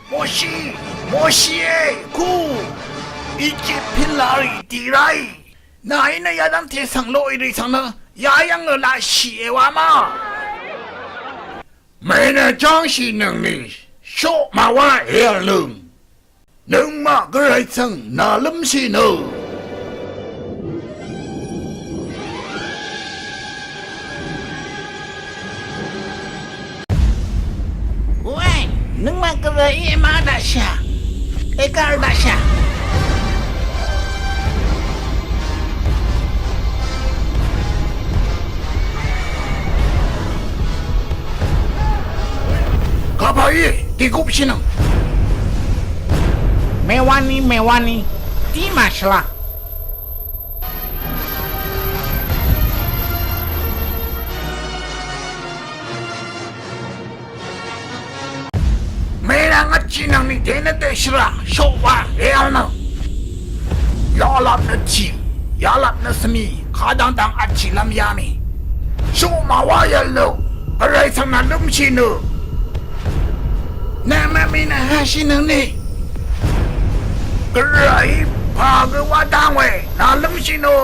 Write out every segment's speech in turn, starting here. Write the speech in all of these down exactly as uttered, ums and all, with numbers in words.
Moshi, Moshi e, ku, Egypt pil lari tirai. Nà í nø yadv́ngte svng loqì rì svng nø yayv́ng nø laqshì èwa ma. Mènø jv́ngshì nøngni shoq màwá èv̀l nøng. Nøngmaq gvray svng nàlǿmshì nø. Wē, nøngmaq gvray í èmá daqshà. Ègv̀l daqshà. Kapà íe, dìgupshì nøng. Mèwani, mèwani, dí màshvla. Mènvng vtchì nvng nìte nø dèshvrà shoqwa èvl nø. Yalap nø tì, yalap nø svmi, kadvngdvng vtchìlv́m yamì. Shoq màwá yv̀l nø, gvray svng nàlǿmshì nø. Nvmvmì nø hashì nø ni. Gvray pà gø wá dáng we, nàlǿmshì nø.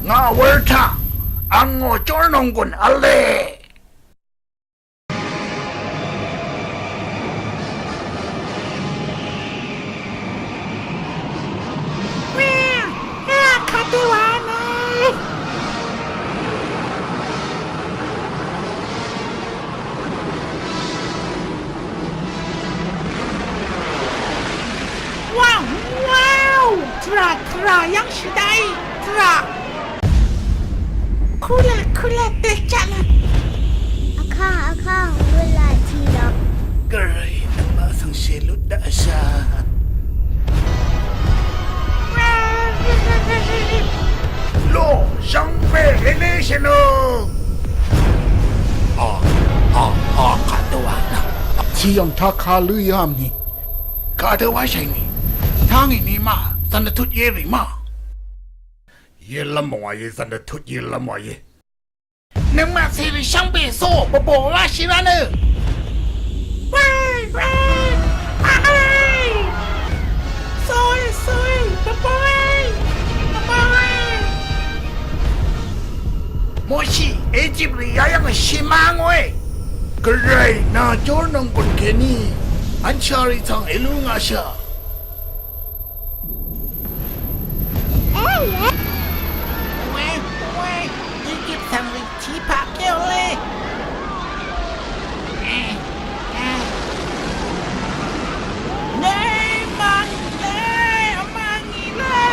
Ngà wur taq, angò jórnònggùn v̄le. Wow, wow! Tvrà, tvrà, yv́ngshì daqí, tvrà. Kúlà, kúlà, dèchaq nø. Vkàng, vkàng, wulà tì lò. Gvray nøngmaq svng shèlut daqshà. Lò, shvngbe èleshì nø. A, a, a, kadø wa nø. Tì yv̀ng taq kalǿ yà mì. Kadø wáshàì nì. Tangì nì ma, zv̀n dvtut ye rì ma. Yelv́m wàye, zv̀n dvtut yelv́m wàye. Nøngmaq cèrì shvngbe so, bvbò wáshì rá nø. Wáì, wáì, wáì. Sóì, sóì, bvbòì, bvbòì. Moshi, Egypt rì yayv́ng shì ma ngòe. Gvray nà jórnònggùn kèní vnshà rì svng èlú ngà shà. Egypt svng rì tiq paq kèòle. Nèmv̀ng lè, vmv̀ng lè.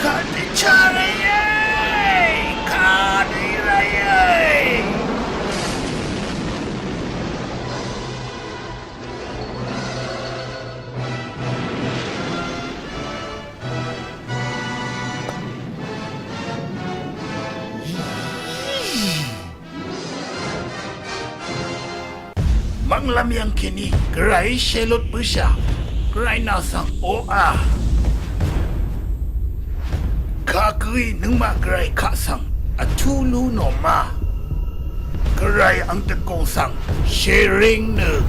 Kadø chare ye! Kadø ire ye! Mv́nglv́m yv́ng kèní gvray shèlut bǿshà, gvray nà svng oqà. Kagǿí nøngmaq gvray kaq svng vtú lú nò ma. Gvray ang dvgùng svng shèring nø